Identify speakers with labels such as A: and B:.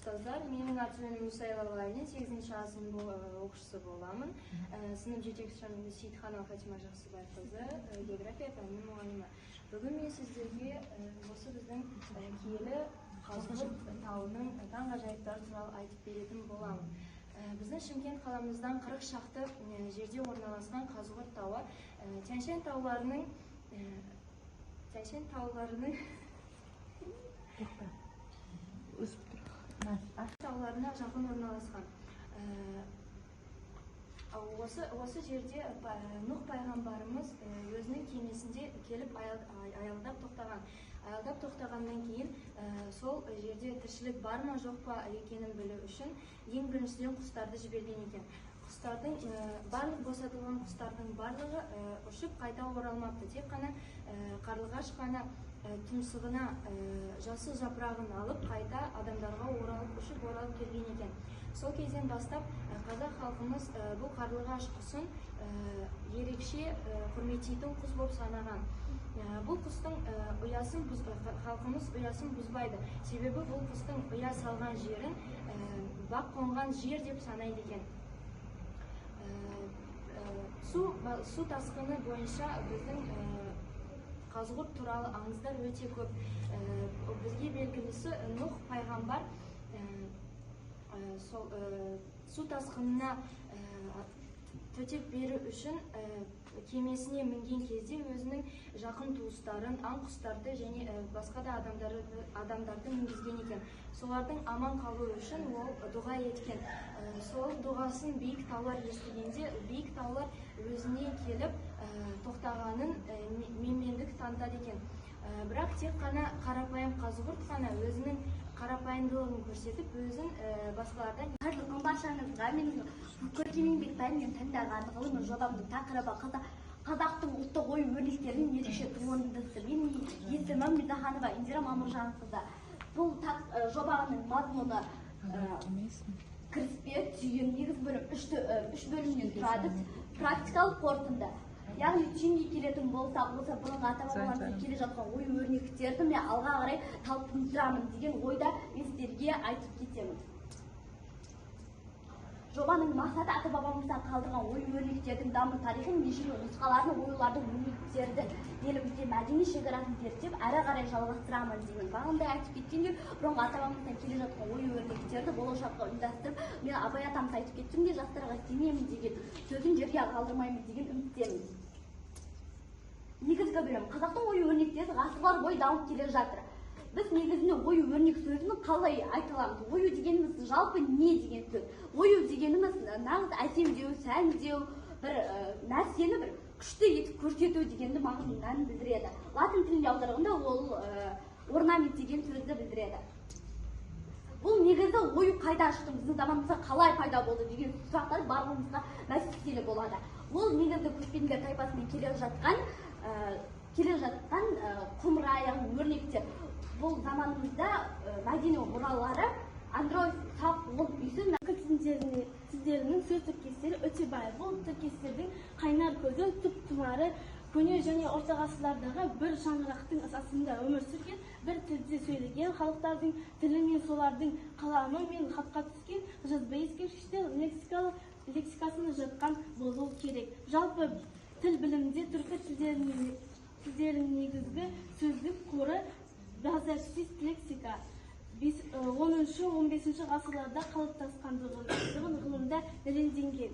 A: Ұстаздар! Менің аты жөнім Мұсаева Лайлин, 8 А сынып оқушысы боламын. Сынып жетекшім Сейітханова Фатима Жақсыбайқызы, география пәнінің мұғалімі. Бүгін мен сіздерге осы біздің киелі Қазығұрт тауының таңғажайыптары туралы айтып беретін боламын. Біздің Шымкент қаламыздан 40 шақты жерде орналасқан Қазығұрт тауы Тянь-Шань тауларының
B: Өсіп тұр.
A: тауларына жақын орналасқан. Осы жерде Нұх пайғамбарымыз өзінің кемесінде келіп аялдап тоқтаған. Аялдап тоқтағаннан кейін сол жерде тіршілік бар ма, жоқ па екенін білу үшін ең біріншіден құстарды жіберген екен. Құстардың барлық босатылған құстардың барлығы ұшып қайта оралмапты. Тек қана қарлығаш қана тұмсығына жасыл жапырағын алып, қайта адамдарға оралып, ұшып оралып келген екен. Сол кезден бастап қазақ халқымыз бұл қарлығаш құсын ерекше құрметтейтін құс болып санаған. Бұл құстың ұясын халқымыз ұясын бұзбайды. Себебі бұл құстың ұя салған жерін бақ қонған жер деп санайды екен. Су тасқыны бойынша біздің Қазығұрт туралы аңыздар өте көп. Бізге белгілісі, Нұх пайғамбар сол су тасқынына төтеп беру үшін кемесіне мінген кезде өзінің жақын туыстарын, аң құстарды және басқа да адамдарды мінгізген екен. Солардың аман қалуы үшін ол дұға еткен. Сол дұғасын биік таулар естігенде, биік таулар өзіне келіп тоқтағанын менмендік танытады екен. Бірақ тек қана қарапайым Қазығұрт қана өзінің қарапайымдылығын көрсетіп, өзін басқалардан
C: Қайырлы күн баршаңызға! Менің көркем еңбек пәнінен таңдаған ғылыми жобамның тақырыбы: қазақтың ұлттық ою өрнектерінің ерекше туындысы. Менің есімім Мирзаханова Индира Мамыржанқызы. Бұл жобаның мазмұны: кіріспе, түйін, негізгі бөлім үш бөлімнен тұрады, практикалық қорытынды. Яғни түйінге келетін болсақ, осы бұрынғы ата бабаларымыздан келе жатқан ою өрнектерді мен алға қарай талпындырамын деген ойда мен сіздерге айтып кетемін. Жобаның мақсаты: ата бабамыздан қалдырған ою өрнектердің даму тарихын, ежелгі нұсқаларын, оюлардың, өрнектерді елімізде мәдени шекарасын зерттеп, әрі қарай жалғастырамын деймін. Бағандай айтып кеткендей, бұрынғы ата бабамыздан келе жатқан ою өрнектерді болашаққа ұйымдастырып, мен Абай атамыз айтып кеттім де, жастарға сенемін деген сөзін жерге қалдырмаймын деген үміттемін. Негізгі бөлім. Қазақтың ою өрнектері ғасырлар бойы дамып келе жатыр. Біз негізінде ою өрнек сөзін қалай айта аламыз? Ою дегеніміз жалпы не деген сөз? Ою дегеніміз нағыз әсемдеу, сәндеу, бір нәрсені бір күшті етіп көрсету дегенді мағынаны білдіреді. Латын тілінде аударғанда ол орнамент деген сөзді білдіреді. Бұл негізі ою қайдан шықты, біздің заманымызда қалай пайда болды деген сұрақтар барлығымызға мәселе болады. Ол негізі көшпенділер тайпасымен келе жатқан құмыра, яғни өрнектер. Бұл заманымызда мәдени мұралары Андроев, Сақ, Ғұн, Үйсін.
D: Түркі тілдерінің сөз тіркестері өте бай. Бұл тіркестердің қайнар көзі, түп тұмары көне және орта ғасырлардағы бір шаңырақтың астында өмір сүрген, бір тілде сөйлеген халықтардың тілі мен солардың қаламы мен хатқа түскен жазба ескерткіштер лексикасында жатқан болуы керек. Жалпы, тіл білімінде түркі тілдерінің негізгі сөздік қоры, базисті лексика 10-15 ғасырларда қалыптасқандығы ғылымда дәлелденген.